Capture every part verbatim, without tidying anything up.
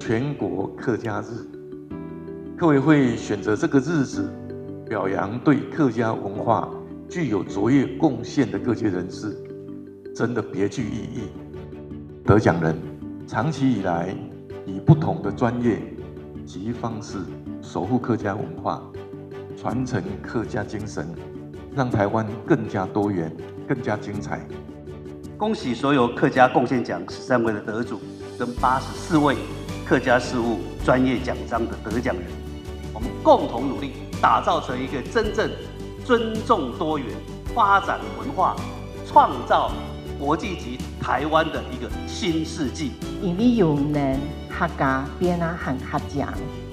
全国客家日。客委会选择这个日子，表扬对客家文化具有卓越贡献的各界人士，真的别具意义。得奖人长期以来以不同的专业及方式守护客家文化，传承客家精神，让台湾更加多元、更加精彩。恭喜所有客家贡献奖十三位的得主，跟八十四位客家事务专业奖章的得奖人，我们共同努力，打造成一个真正尊重多元、发展文化、创造国际级台湾的一个新世纪。因為有你，客家變啊還客家，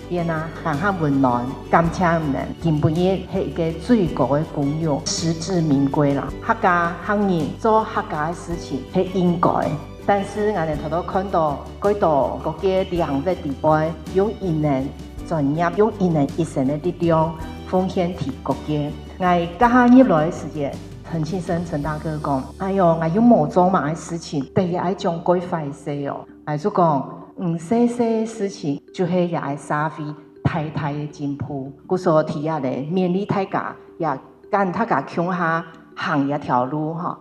變啊還較溫暖。感謝你，今晡日係一個最高个光榮，實至名歸啦。客家客人做客家个事情係應該。但是𠊎等頭頭看到，蓋多各个領域裡背，用佢等專業，用佢等一生个力量，奉獻提各界。𠊎這下入來个時節，陳慶生陳大哥講：「哎喲，𠊎又無做麼个事情，第一愛講蓋壞勢哦。」𠊎就講：「毋細細个事情，就係這个社會大大个進步。」故所第一咧，勉勵大家，也跟大家共下行這條路吼。